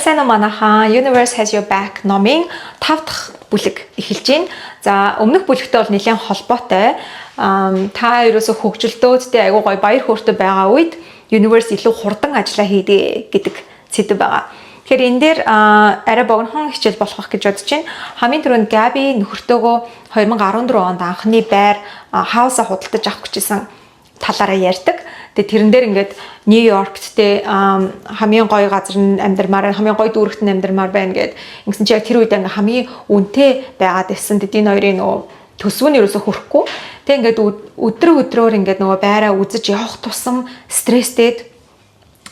Сайн уу, манайхаа? Universe Has Your Back номын 5 дахь бүлэг эхэлж байна. За, өмнөх бүлэгтэй бол нэлээд холбоотой. Та ерөөсө хөгжилдөөд тэ айгуу гоё баяр хөөртэй байгаа үед Universe илүү хурдан ажиллаа хийдэг гэдэг сэдэв байгаа. Тэгэхээр энэ дээр арай богинохон хичээл болох гэж бодож байна. Хамгийн түрүүнд Gabi нөхөртөөгөө 2014 онд анхны байр, house аа худалдаж авах гэжсэн талаараа ярьдаг. Тэгээ тэрэн дээр ингээд Нью-Йоркт те хамгийн гоё газар нь амьдрмаар, хамгийн гоё дүүрэгт нь амьдрмаар байна гэд ингэсэн чи яг тэр үед ингээ хамгийн үнэтэй байгаад байсан. Тэгээд энэ хоёрын нөгөө төсөв нь ерөөсө хүрэхгүй. Тэг ингээд өдрө өдрөөр ингээд нөгөө байраа үзэж явах тусам стресстэйд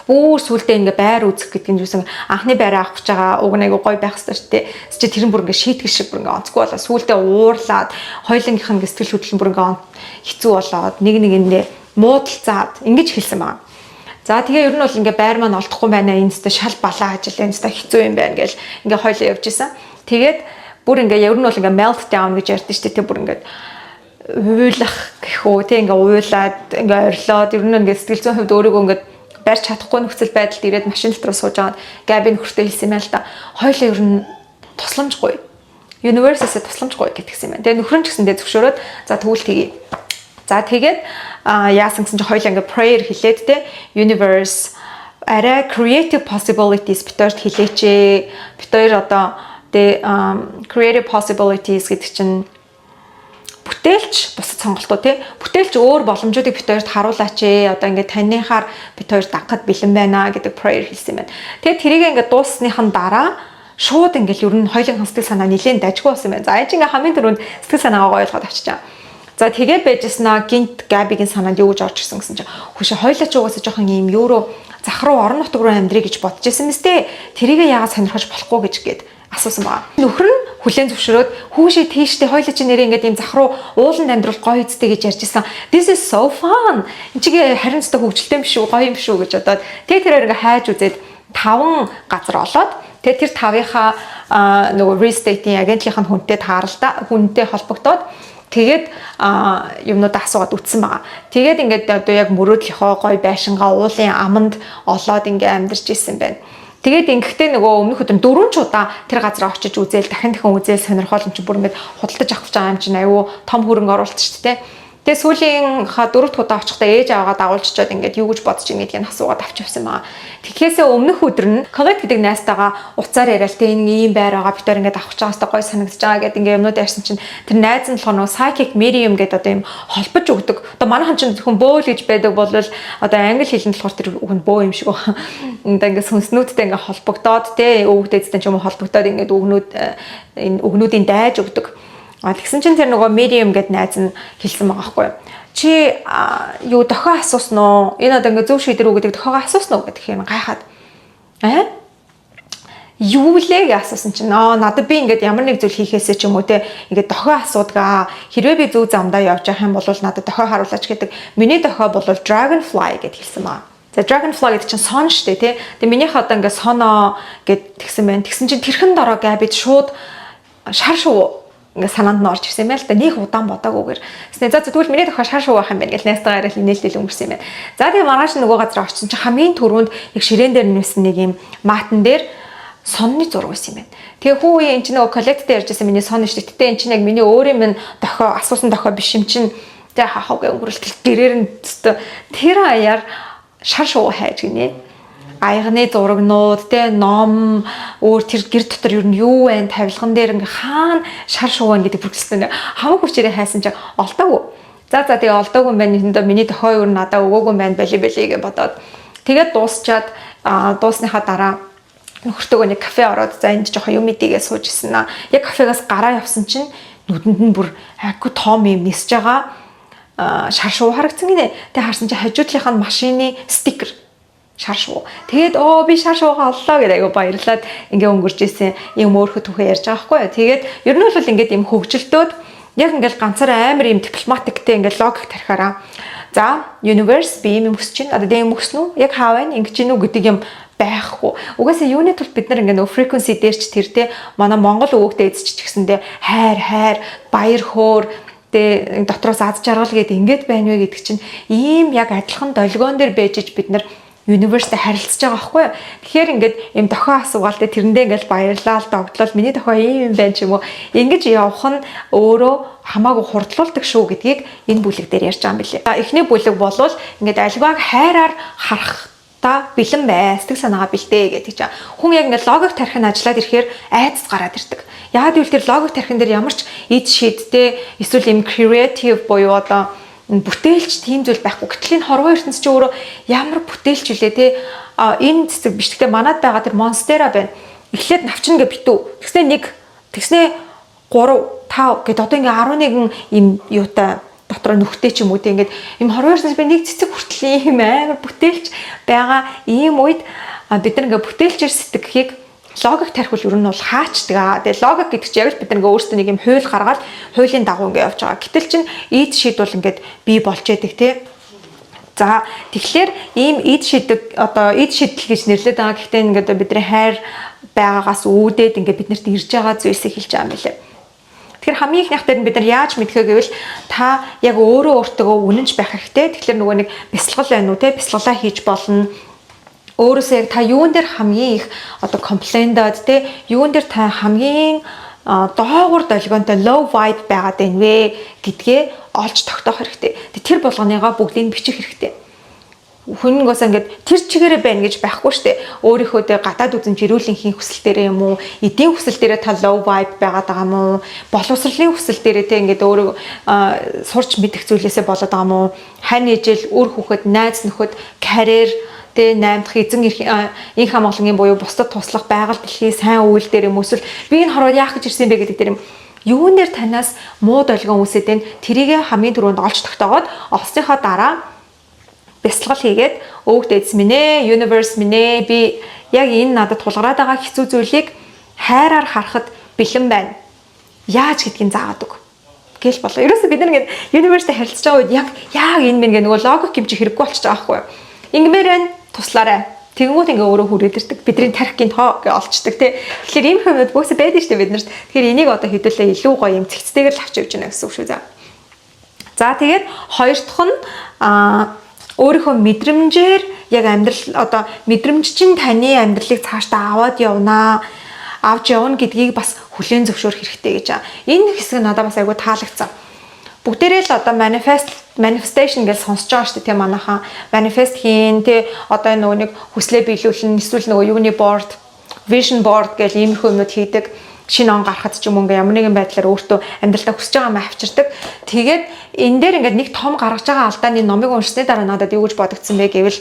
бүр сүулдэ ингээ байр үзэх гэдэг нь юусэн анхны байраа авах гэж байгаа уг нь айгу гоё байх хэрэгтэй шүү дээ. Чи тэр нь бүр ингээ шийтгэл шиг бүр ингээ онцгүй болоо сүулдэ уурлаад хоёулангийнх нь сэтгэл хөдлөл бүр ингээ хэцүү болоод нэг нэгэндээ муудалцаад ингэж хэлсэн байгаа. За, тэгээ ер нь бол ингээ байр маань олдохгүй байна, энэ зүйтэй шал балаа ажил, энэ зүйтэй хэцүү юм байна гэл ингээ хоёлоо явж исэн. Тэгээд бүр ингээ ер нь бол ингээ meltdown гэж ярьдэн шүү дээ. Тэг бүр ингээ уйлах гэх үү, тэг ингээ уйлаад, ингээ орилоод, ер нь ингээ сэтгэл зүйн хувьд өөрийгөө ингээ барьж чадахгүй нөхцөл байдалд ирээд машин дотор сууж байгаа Gabi нөхөртөө хэлсэн юм байна л да. Хоёлоо ер нь тусламжгүй. Universe-ээс тусламжгүй гэдгсэн юм байна. Тэгээ нөхөр нь ч гэсэндээ зөвшөөрөөд, за, тэгвэл тэгье. За, тэгээд яасан гэсэн чинь хоёлаа ингээ prayer хэлээд те, universe, арай creative possibilities бид хоёрт хэлээч ээ. Бид хоёр одоо тэ creative possibilities гэдэг чинь бүтээлч бусад сонголтууд тий, бүтээлч өөр боломжуудыг бид хоёрт харуулаач ээ, одоо ингээд таныхаар бид хоёр дагахад бэлэн байна гэдэг prayer хэлсэн юм байна. Тэгээд тэрийг ингээд дууссаных нь дараа шууд ингээд ер нь хоёулын сэтгэл санаа нэлээд дажгүй болсон юм байна. За, энэ чинь ингээд хамгийн түрүүнд сэтгэл санаагаа ойлгоод авчиж байгаа. За, тэгээд байжснаа гинт Gabi-гийн санаанд юу гэж орж ирсэн гэсэн чинь, "Хүүшээ, хоёлаа ч угаасаа жоохон ийм евро зах руу, орон нутг руу амьдрий гэж бодож исэн мэт те. Тэрийг яагаад сонирхож болохгүй?" гэж гээд асуусан байгаа. Нөхөр нь хүлээн зөвшөөрөөд, "Хүүшээ, тийштэй, хоёлаа чи нэрээ ингээд ийм зах руу ууланд амьдрал гоё үстэй гэж ярьж исэн. This is so fun. Энд чигээ харин ч хөгжилтэй юм шүү, гоё юм шүү" гэж бодоод тэгээ тэрээр ингээ хайж үзээд таван газар олоод, тэгээ тэр тавынхаа нөгөө real estate-ийн агентлийнхын хүнтэй тааралдаа, хүнтэй холбогдоод, тэгээд юмнуудаа асуугаад үтсэн байгаа. Тэгээд ингээд одоо яг мөрөөдлийнхөө гоё байшингаа уулын аманд олоод ингээ амьдарч исэн байна. Тэгээд ингэхдээ нөгөө өмнөх өдөр дөрвөн ч удаа тэр газар очиж үзээл, дахин дахин үзээл, сонирхол юм чи бүр ингээд худалдаж авах гэж байгаа юм чинь аюу том хөрөнгө оруулалт шүү дээ. Тэгээ сүүлийн ха дөрөв дахь удаа очихдоо ээж аваагаа дагуулчихад ингээд юу гэж бодож ийн гэдгийг асуугаад авч явсан байгаа. Тэгэхээсээ өмнөх өдөр нь Colette гэдэг найзтайгаа уцаар яриад те, энэ ийм байр байгаа, бид хоёр ингээд авах гэж байгаа, гоё санагдаж байгаа гэдэг ингээд юмнууд ярьсан чинь тэр найз нь болохоор нөгөө psychic medium гэдэг одоо юм холбож өгдөг. Одоо манайхан чинь зөвхөн бөөл гэж байдаг бол одоо англи хэлэнд болохоор тэр үг нь бөө юм шиг байна. Одоо ингээд сүнснүүдтэй ингээд холбогдоод те, өвөг дээдтэй ч юм уу холбогдоод ингээд үгнүүд, энэ үгнүүдийн дайж өгдөг. А тэгсэн чинь тэр нөгөө medium гэд найз нь хэлсэн байгаа байхгүй юу? "Чи юу дохио асуусан уу? Энэ одоо ингээ зөв шийдвэр үү гэдэг дохиогоо асуусан уу?" гэдэг юм гайхаад. "Аа? Юу лээ?" гэж асуусан чинь, "Аа, надад би ингээд ямар нэг зүйл хийхээсээ ч юм уу те, ингээд дохио асуудгаа. Хэрвээ би зөв замдаа явж явах юм бол надад дохио харуулаач гэдэг. Миний дохио бол dragonfly" гэд хэлсэн баа. За, dragonfly гэдэг чинь сон шүү дээ, тий. Тэгээ минийх одоо ингээд соноо гэд тэгсэн байна. Тэгсэн чинь тэрхэн дороо Gabi-д шууд шар шувуу ингээ санаанд нь орж ирсэн юм байна л да. Нэг удаан бодоагүйгээр. Тэснэ, "За, тэгвэл миний дохио шар шувуу байх юм байна" гэж найзтайгаа яриад инээлтэл өнгөрсөн юм байна. За, тэгээ маргааш нөгөө газар очсон чинь хамгийн түрүүнд яг ширээн дээр нээсэн нэг юм маатан дээр сонны зураг байсан юм байна. Тэгээ, "Хүү, энэ чинь нөгөө Colette-тэй ярьжсэн миний сон шүү дээ. Гэтэ энэ чинь яг миний өөрийн минь дохио, асуусан дохио биш юм чинь." Тэгээ хахав гэ өнгөрөлтөл гэрээр нь тэр аяар шар шувуу хайж гинэ, аягны зурагнууд те, ном, өөр тэр гэр дотор ер нь юу байна, тавилган дээр ингээ хаана шар шувуу байна гэдэг бүрэлдэхүүн хамаг хүчээрээ хайсан чинь олдоогүй. За, тэгээ олдоогүй юм байна. Энд миний дохио юу надаа өгөөгүй юм байна, бали бали гэж бодоод тэгээд дуусчаад, дуусныхаа дараа нөхөртөөгөө нэг кафе ороод, за, энд жоохон юм идийгээ сууж исэн аа. Яг кафегаас гараа явсан чинь нүдэнд нь бүр айгүй том юм нисэж байгаа шар шувуу харагдсан гинэ. Тэг харсан чинь хажуудлынх нь машины стикер шар шувуу. Тэгээд, "Оо, би шар шувуугаа оллоо" гэдэг айгу баярлаад ингээ өнгөрч исэн юм өөрхө түүхээ ярьж байгаа байхгүй юу. Тэгээд ер нь бол ингээд юм хөгжилтөөд яг ингээл ганцаараа амар юм дипломатиктэй ингээл логик тарихаараа, за, universe, би юм өсөж чинь одоо дэм өснө үү? Яг хаа байна? Ингэж гинүү гэдэг юм байхгүй. Угаасаа юуны тулд бид нар ингээ нөгөө frequency дээр ч тэр те, манай Монгол өвөгтэй эзч ч гэсэндээ хайр хайр, баяр хөөр тэ, дотроос аз жаргал гэдэг ингээд байна вэ гэдэг чинь ийм яг адилхан долгион дээр байж иж бид нар Universe-тэй харилцаж байгаа байхгүй юу? Тэгэхээр ингээд юм дохио асуугаал тэ, тэрэндээ ингээд баярлал, догдлол, миний дохио ийм юм байна ч юм уу. Ингэж явах нь өөрөө хамаагүй хурдлуулдаг шүү гэдгийг энэ бүлэг дээр ярьж байгаа юм билээ. Эхний бүлэг болвол ингээд аливааг хайраар харах та бэлэн бай, сэтгэл санаагаа бэлдээ гэдэг чинь. Хүн яг ингээд логик тархи нь ажиллаад ирэхээр айдас гараад ирдэг. Яагаад гэвэл тэр логик тархин дээр ямар ч эд шидтэй эсвэл юм creative буюу одоо бүтээлч тийм зүйл байхгүй. Гэтэл энэ хорвоо ертөнц чи өөрөө ямар бүтээлч үлээ те. А энэ цэцэг биш. Гэхдээ манад байгаа тэр монстера байна. Эхлээд навчин гэ битүү. Тэгснэ 1, тэгснэ 3, 5 гэд одоо ингээ 11 юм юутай дотроо нөхтэй ч юм уу те, ингээд юм хорвоо ертөнц би нэг цэцэг хүртэл ийм амар бүтээлч байгаа ийм үед бид нар ингээ бүтээлчээр сэтгэхийг логик тархи ер нь бол хаачдаг аа. Тэгээ логик гэдэг чинь яг л бид нэг өөрсдөө нэг юм хууль гаргаад хуулийн дагуу ингээ явж байгаа. Гэтэл чин эд шид бол ингээд бий болж яадаг те. За, тэгэхээр ийм эд шидэг, одоо эд шидэл гэж нэрлэдэг байгаа. Гэхдээ ингээд бидний хайр байгаагаас үүдээд ингээд биднэрт ирж байгаа зүйлсийг хэлж байгаа юм билээ. Тэгэхээр хамгийн ихнийх дээр нь бид нар яаж мэдэх вэ гэвэл та яг өөрөө өөртөө үнэнч байх хэрэгтэй. Тэгэхээр нөгөө нэг бясалгал байна уу те, бясалгалаа хийж болно. Өөрөөсөө яг та юун дээр хамгийн их одоо complain-даад те, юун дээр та хамгийн доогуур долгионтой, low vibe байгаад байна вэ гэдгээ олж тогтоох хэрэгтэй. Тэр болгоныгоо бүгдийг бичих хэрэгтэй. Хүн госоо ингээд тэр чигээрээ байна гэж байхгүй штэ. Өөрийнхөө дэ гадаад үзэмж эрүүлэнхийн хүсэл дээрээ юм уу, эдийн хүсэл дээрээ та low vibe байгаад байгаа юм уу, боловсролын хүсэл дээрээ те, ингээд өөрөө сурч мэдэх зүйлээсээ болоод байгаа юм уу, хань ижил, үр хүүхэд, найз нөхөд, карьер тэ, 8 дахь эзэн инх амгалангийн буюу бусдад туслах, байгаль дэлхий сайн үйл дээр юм эсвэл би энэ хорвоод яах гэж ирсэн бэ гэдэг дээр юм, юун дээр танаас муу долгион үүсээд байна, тэрийг хамгийн түрүүнд олж тогтоогоод, олсныхоо дараа бясалгал хийгээд, "Өвөг дээдс минь ээ, universe минь ээ, би яг энэ надад тулгараад байгаа хэцүү зүйлийг хайраар харахад бэлэн байна. Яаж гэдгийг заагаад өг" гэл болоо. Ерөөсө бид нар ингээд universe-тэй харилцаж байгаа үед яг яг энэ мэн гэ нөгөө логик юм чи хэрэггүй болчихж байгаа байхгүй юу? Ингэмээр байна, туслаарай. Тэгэнгүүт ингээ өөрөө хүрээд ирдэг. Бидний тархигийн тоо гэ олчдаг тий. Тэгэхээр ийм юмуд бөөсө байдаг шүү дээ бид нарт. Тэгэхээр энийг одоо хэдүүлээ илүү гоё юм цэгцтэйгээр л авч явж байна гэсэн үг шүү за. За, тэгээд хоёр дахь нь өөрийнхөө мэдрэмжээр яг амьдрал, одоо мэдрэмж чинь таны амьдралыг цаашдаа аваад явнаа, авч явна гэдгийг бас хүлээн зөвшөөрөх хэрэгтэй гэж. Энэ хэсэг нь надад бас айгүй таалагдсан. Бүгдээрээ л одоо manifest, manifestation гэж сонсож байгаа шүү дээ, тийм, манайхан manifest хийн тий, одоо нөгөө нэг хүслээ биелүүлнэ, эсвэл нөгөө юуны board, vision board гэж иймэрхүү юмнууд хийдэг, шинэ он гарахад ч юм уу ингээ ямар нэгэн байдлаар өөртөө амьдралдаа хүсэж байгаа юм авчирдаг. Тэгээд энэ дээр ингээд нэг том гаргаж байгаа алдааны номыг уншсны дараа надад юу гэж бодогдсон бэ гэвэл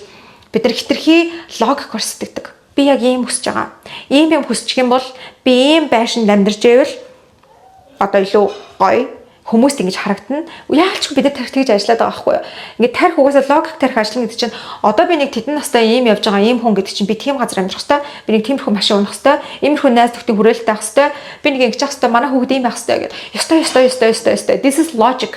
бид нар хэтэрхий логикоор сэтгэдэг. Би яг ийм хүсэж байгаа. Ийм юм хүсчих юм бол би ийм байшинд амьдарч байвал одоо илүү гоё хүмүүст ингэж харагдана. Яалч бид нар тархи тэгж ажиллаад байгаа байхгүй юу? Ингээд тархи угаасаа логик тархи ажиллана гэдэг чинь одоо би нэг тэдэн настай ийм явж байгаа ийм хүн гэдэг чинь би тийм газар амьдрах хэвээр, би нэг тиймэрхүү машин унах хэвээр, иймэрхүү найз нөхдийн хүрээлэлтэй байх хэвээр, би нэг ингэж явах хэвээр, манай хүүхэд ийм байх хэвээр гэдэг. Ёстой, ёстой, ёстой, ёстой, ёстой. This is logic,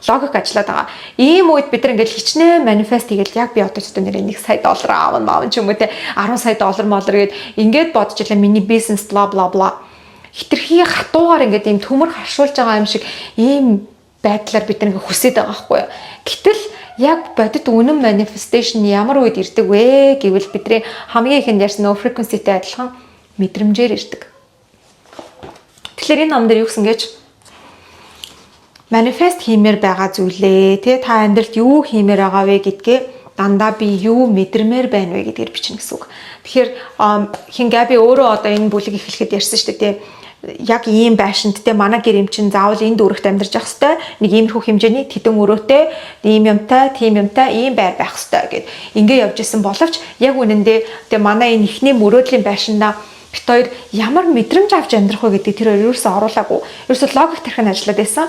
логик ажиллаад байгаа. Ийм үед бид нар ингээд хичнээн manifest хийгээл яг би одоо ч нэрээ 1 сая доллар аавна маавн ч юм уу те, 10 сая доллар моллор гээд ингээд бодож илаа, миний бизнес бла бла бла, хэтэрхий хатуугаар ингээд ийм төмөр харшуулж байгаа юм шиг ийм байдлаар бид нэг хүсээд байгаа байхгүй юу. Гэтэл яг бодит үнэн manifestation ямар үед ирдэг вэ гэвэл бидний хамгийн ихэнд ярьсан нөгөө frequency-тэй адилхан мэдрэмжээр ирдэг. Тэгэхээр энэ ном дээр юу гэсэн гэж, manifest хиймээр байгаа зүйлээ тий, та амьдралд юу хиймээр байгаа вэ гэдгээ дандаа би юу мэдэрмээр байна вэ гэдгээр бичнэ гэсэн үг. Тэгэхээр хин Габи өөрөө одоо энэ бүлэг эхлэхэд ярьсан шүү дээ тий, яг ийм байшинд те, манай гэр юм чинь заавал энэ дүүрэгт амьдарч явах хэвээр, нэг иймэрхүү хэмжээний тэдэн өрөөтэй, ийм юмтай, тийм юмтай, ийм байр байх хэвээр гэд ингээ явж исэн боловч яг үнэндээ тэгээ манай энэ ихний мөрөөдлийн байшиндаа бит хоёр ямар мэдрэмж авч амьдрах вэ гэдэг тэр хоёр ерөөсөө оруулаагүй. Ерөөсөө логик тархи нь ажиллаад байсан.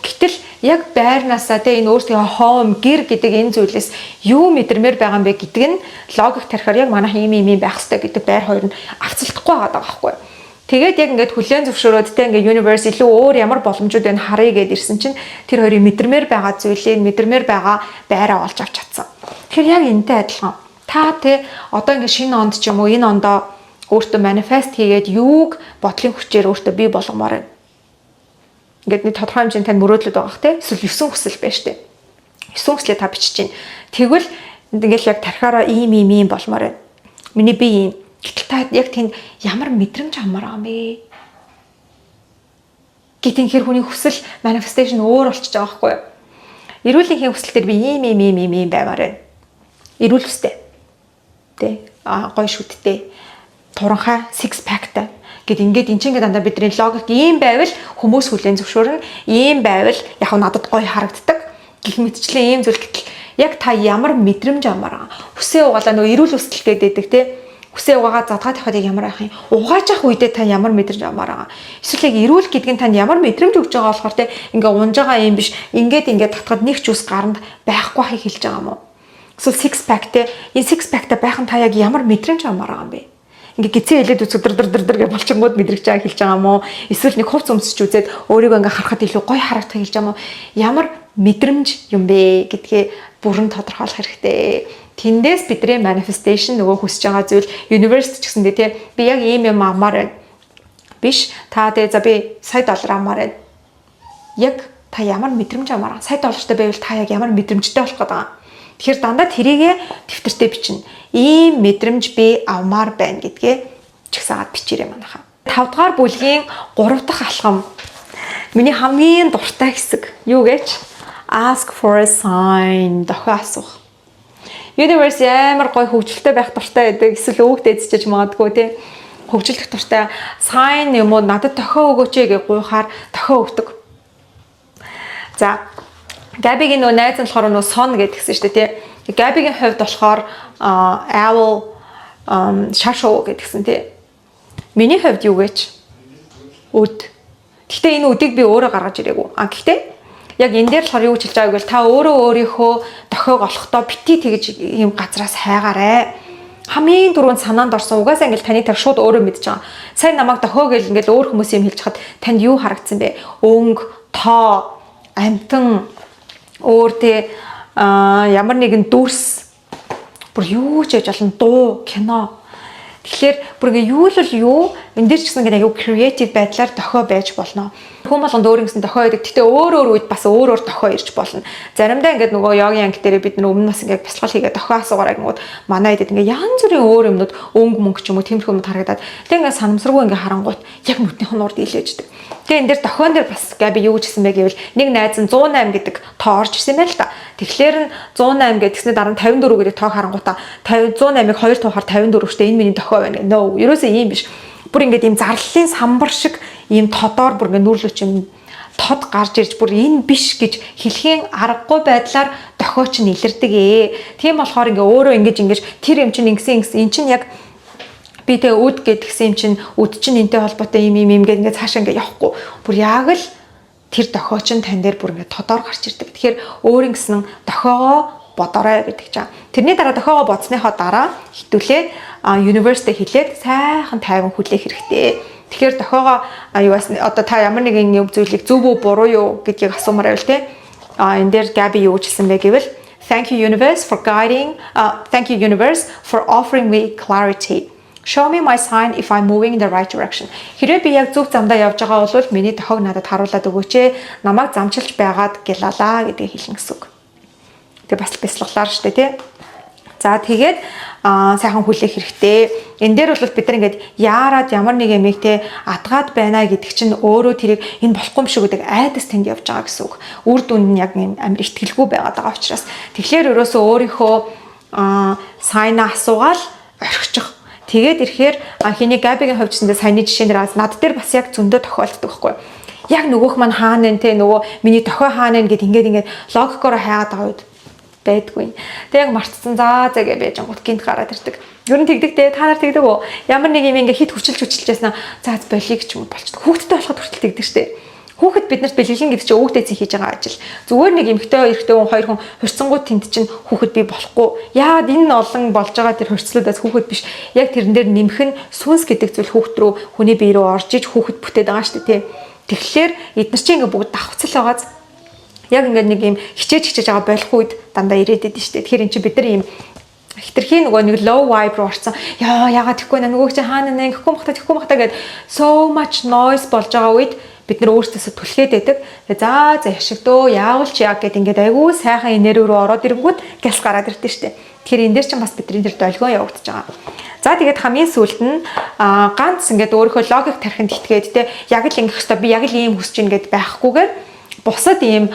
Гэтэл яг байрнаасаа те, энэ өөрсдийнхөө home, гэр гэдэг энэ зүйлээс юу мэдэрмээр байгаа юм бэ гэдэг нь логик тархиар яг манайх ийм ийм ийм байх хэвээр гэдэг байр хоёр нь авцалдахгүй байгаа байхгүй юу. Тэгээд яг ингээд хүлээн зөвшөөрөөд те, ингээд universe илүү өөр ямар боломжууд байна харъя гэд ирсэн чинь тэр хоёрын мэдэрмээр байгаа зүйлийг, мэдэрмээр байгаа байраа олж авч чадсан. Тэгэхээр яг энэтэй адилхан. Та те, одоо ингээд шинэ онд ч юм уу, энэ ондоо өөртөө manifest хийгээд юуг бодлын хүчээр өөртөө бий болгомоор байна. Ингээд нэг тодорхой хэмжээний танд мөрөөдлөд байгаа х те. Эсвэл 9 хүсэл байж тээ. 9 хүслээ та бичиж чинь. Тэгвэл Ингээл яг тархиараа ийм ийм ийм болмоор байна. Миний бие ийм. Гэтэл та яг тэнд ямар мэдрэмж авмаар байгаа юм бэ? Гэтэн хэр хүний хүсэл, manifestation өөр болчихж байгаа байхгүй юу? Эрүүлэнхийн хүсэл дээр би ийм ийм ийм ийм ийм баймаар байна. Эрүүл өстэй. Тэ? А гоё шүдтэй. Туранхай, six pack-тай гэд ингээд эн чинь ингээд дандаа бидний логик ийм байвал хүмүүс хүлээн зөвшөөрнө. Ийм байвал яг надад гоё харагддаг. Гэх мэтчлэн ийм зүйл, гэтэл яг та ямар мэдрэмж авмаар байгаа. Үсээ угаалаа, нөгөө эрүүл өсөлт гэдэг те. Үсээ угаагаа задгаа тавихад яг ямар байх юм? Угааж явах үедээ та ямар мэдрэмж авмаар байгаа? Эсвэл яг эрүүл гэдэг нь танд ямар мэдрэмж өгж байгаа болохоор те, ингээ унж байгаа юм биш. Ингээд ингээд татхад нэг ч үс гаранд байхгүй хийг хэлж байгаа юм уу? Эсвэл six pack те, энэ six pack-тай байх нь та яг ямар мэдрэмж авмаар байгаа юм бэ? Ингээ гизээ хэлээд үзэх дэр дэр дэр дэр гэж болчингууд мэдрэгч байгаа хэлж байгаа юм уу? Эсвэл нэг хувц өмсөж үзээд өөрийгөө ингээ харахад илүү гоё харагдах хэлж байгаа юм уу? Ямар мэдрэмж юм бэ гэдгээ бүрэн тодорхойлох хэрэгтэй. Тэндээс бидний manifestation, нөгөө хүсэж байгаа зүйл, universe ч гэсэндээ тий, би яг ийм юм авмаар байна. Биш, та тий, за би сая доллар авмаар байна. Яг та ямар мэдрэмж авмаар байгаа? Сая доллартай байвал та яг ямар мэдрэмжтэй болох гээд байгаа? Тэгэхээр дандаа тэрийгэ дэвтэртээ бичнэ. Ийм мэдрэмж би авмаар байна гэдгээ чагсаагаад бичээрэй, манайхаа. 5 дугаар бүлгийн 3 дахь алхам. Миний хамгийн дуртай хэсэг. Юу гэж? Ask for a sign. Дохио асуух. Universe амар гоё хөгжилтэй байх дуртай байдаг. Эсвэл өвөг дээдсчиж магадгүй тий. Хөгжүүлэх дуртай. Sign юм уу, надад дохио өгөөч гэж гуйхаар дохио өгдөг. За, Габигийн нөгөө найз нь болохоор нөгөө сон гэдгсэн шүү дээ, тий. Габигийн хувьд болохоор owl, шар шувуу гэдгсэн, тий. Миний хувьд юу гэж? Үд. Гэхдээ энэ үдийг би өөрөө гаргаж ирээгүй. А гэхдээ яг энэ дээр болохоор юу гэж хэлж байгааг гэвэл та өөрөө өөрийнхөө дохиог олохдоо бити тэгж ийм газраас хайгаарай. Хамгийн түрүүнд санаанд орсон, угаасаа ингээл таны тэр шууд өөрөө мэдж байгаа. Сайн намайг дохио гэл ингээл өөр хүмүүс юм хэлж хахад танд юу харагдсан бэ? Өнгө, тоо, амтан, өөр те, ямар нэгэн дүрс, бүр юу ч яж олон, дуу, кино. Тэгэхээр бүр ингээ юу л юу, энэ дээр ч гэсэн ингээ аюу creative байдлаар дохио байж болно. Хүн болгонд өөр ингэсэн дохио байдаг. Гэтэ өөр өөр үед бас өөр өөр дохио ирж болно. Заримдаа ингээд нөгөө йогийн анги дээр бид нар өмнө бас ингээд бясалгал хийгээ дохио асуугаарай гингүүд манай хэд ингээ янз бүрийн өөр юмнууд, өнгө мөнгө ч юм уу, тиймэрхүү юмуд харагдаад, тэг ингээ санамсаргүй ингээ харангуут яг нүднийх нь урд илээждэг. Тэгээ энэ дээр дохион дээр бас Габи юу гэж хэлсэн бэ гэвэл нэг найз нь 108 гэдэг тоо орж ирсэн байна л та. Тэгэхээр нь 108 гэдгснээ дараа нь 54 гэдэг тоог харангуутаа 50 108-ыг 2 туухаар 54 штэ, энэ миний дохио байна гэх. No, ерөөсөө ийм биш. Бүр ингээд ийм зарлалын самбар шиг ийм тодоор бүр ингээд нүрлөч юм тод гарч ирж, бүр энэ биш гэж хэлхийн аргагүй байдлаар дохио чинь илэрдэг ээ. Тийм болохоор ингээ өөрөө ингэж ингэж тэр юм чинь ингэсэн ингэсэн, эн чинь яг би тэгээ үд гэдгсэн юм чинь үд чинь энтэй холбоотой юм юм юм гэдэг ингээд цаашаа ингээ явахгүй. Бүр яг л тэр дохио чинь тань дээр бүр ингээ тодоор гарч ирдэг. Тэгэхээр өөр ингэсэн дохиогоо бодоорой гэдэг чинь. Тэрний дараа, дохиогоо бодсныхоо дараа хитүүлээ universe-тэй хэлээд сайхан тайван хүлээх хэрэгтэй. Тэгэхээр дохиогоо юу бас одоо та ямар нэгэн юм зүйлийг зөв үү, буруу юу гэдгийг асуумаар байвал те. А энэ дээр Gabi юу гэж хэлсэн бэ гэвэл "Thank you, universe, for guiding thank you, universe, for offering me clarity. Show me my sign if I'm moving in the right direction." Хэрвээ би яг зөв замдаа явж байгаа бол миний дохиог надад харуулад өгөөч ээ. Намайг замчилж байгаад гэлалаа гэдгийг хэлнэ гэсэн үг. Тэгээ бас бясалгалаар штэ тий. За, тэгээд сайхан хүлээх хэрэгтэй. Энэ дээр бол бид нар ингээд яарад ямар нэг юмыг те адгаад байна гэдэг чинь өөрөө тэрийг энэ болохгүй юм шиг гэдэг айдас тэнд явж байгаа гэсэн үг. Үр дүнд нь яг юм амар итгэлгүй байгаад байгаа учраас. Тэгэхээр ерөөсөө өөрийнхөө sign аа асуугаал орхичих. Тэгээд ирэхээр хиний Габигийн хувьд саяны жишээн дээр над дээр бас яг зөндөө тохиолддог байхгүй. Яг нөгөөх маань хаана нэ те, нөгөө миний дохио хаана нэ гэд ингээд ингээд логикоор хайгаад байгаа үед байдгүй. Тэг яг мартсан, за за гэж байж ангууд гинт гараад ирдэг. Ер нь тэгдэг те, та нар тэгдэг үү? Ямар нэг юм ингээ хит хүчилж хүчилж яснаа за болиг ч юм уу болчихдог. Хүүхдтэй болоход хүртэл тэгдэг штэ. Хүүхэд биднэрт бэлэглэн гэдэг чинь өвөгтэй зэн хийж байгаа ажил. Зүгээр нэг эмэгтэй, эрэгтэй хүн, хоёр хүн хурцсангууд тэнд чинь хүүхэд би болохгүй. Яагаад энэ олон болж байгаа тэр хурцлуудаас хүүхэд биш. Яг тэрэн дээр нэмэх нь сүнс гэдэг зүйл хүүхэд рүү, хүний бие рүү орж иж хүүхэд бүтээд байгаа шүү дээ, тий. Тэгэхээр эдгээр чинь ингээ бүгд давхцал байгааз яг ингээд нэг юм хичээж хичээж байгаа болох үед дандаа ирээд идэв шүү дээ. Тэгэхээр эн чинь бид нар ийм хитрхийн нөгөө нэг low vibe руу орсон. Яа, ягаад тэгэхгүй нэ, нөгөө чинь хаана нэ, ингэхгүй махта, тэгэхгүй махта гэд so much noise болж байгаа үед бид нар өөрсдөөсөө түлхээд байдаг. Тэгээ за за яшигдөө, яавал ч яг гэд ингээд айгүй сайхан энерги рүү ороод ирэнгүүт гяс гараад ирдэ штэ. Тэгэхээр энэ дээр чинь бас бидний тэр долгион явагдаж байгаа. За, тэгээд хамгийн сүүлд нь ганц ингээд өөрийнхөө логик тархинд итгээд те, яг л ингэх ёстой, би яг л ийм хүсэж ийн гэд байхгүйгээр бусад ийм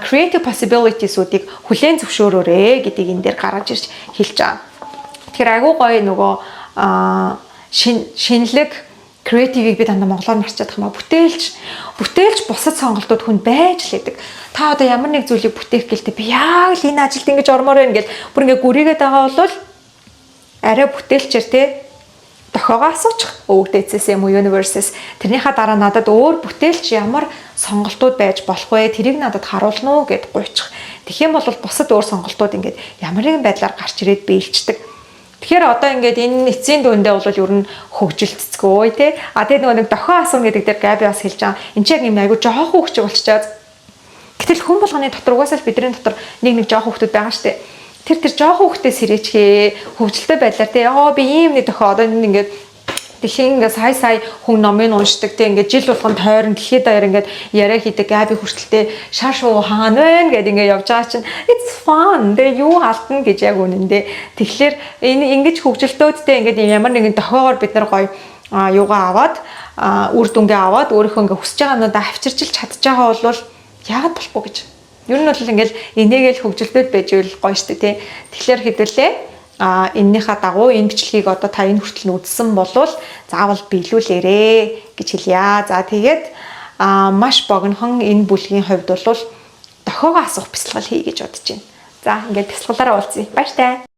creative possibilities-уудыг хүлээн зөвшөөрөөрэй гэдгийг энэ дээр гаргаж ирж хэлж байгаа. Тэгэхээр айгүй гоё нөгөө шинэлэг, creative-ийг би дандаа монголоор марчаад юм а, бүтээлч бусад сонголтууд хүнд байж л байдаг. Та одоо ямар нэг зүйлийг бүтээх гэлтэй, би яг л энэ ажилд ингэж ормоор байна гэл бүр ингээ гүрийгээд байгаа бол арай бүтээлчээр те, дохиогоо асуучих. Өвөг дээдсээс юм уу, universe-с, тэрнийхээ дараа надад өөр бүтээлч ямар сонголтууд байж болох вэ? Тэрийг надад харуулна уу гэд гуйчих. Тэгэх юм бол бусад өөр сонголтууд ингээд ямар нэгэн байдлаар гарч ирээд биелждэг. Тэгэхээр одоо ингээд энэ эцсийн дүндээ бол ер нь хөгжилцгөө тий. А тэгээд нөгөө нэг дохио асууна гэдэг дээр Габи бас хэлж байгаа. Энд чинь яг юм айгу жоохон хөвгч болчихоод. Гэтэл хүн болгоны дотор угаасаа л бидний дотор нэг нэг жоохон хүүхдүүд байгаа штэ. Тэр жоохон хүүхдээ сэрээчгээ хөгжилтэй байдлаар тий. Яа, би ийм нэг дохио, одоо энэ ингээд дэлхийн ингээ сая сая хүн номыг уншдаг те, ингээ жил болгон тойрон дэлхийд даяар ингээд яриа хийдэг Габи хүртэлтэй шар шуу хаана байна гэд ингээ явж байгаа чинь it's fun. Тэгээ юу алдна гэж яг үнэндээ. Тэгэхээр энэ ингэж хөгжилтөөдтэй ингээд ямар нэгэн дохиогоор бид нар гоё юугаа аваад, үр дүнгээ аваад, өөрийнхөө ингээ хүсэж байгаа юмнуудаа авчирчилж чадж байгаа бол яагаад болохгүй гэж. Ер нь бол ингээл энийгэл хөгжилтөд байж ивэл гоё штэ тий. Тэгэхээр хэдүүлээ эннийхээ дагуу энэ бичлэгийг одоо та энэ хүртэл нь үзсэн болвол заавал биелүүлээрээ гэж хэлье. За, тэгээд маш богинохон энэ бүлгийн хувьд бол дохиогоо асуух бясалгал хий гэж бодож байна. За, ингээд бясалгалаараа уулзъя. Баяртай.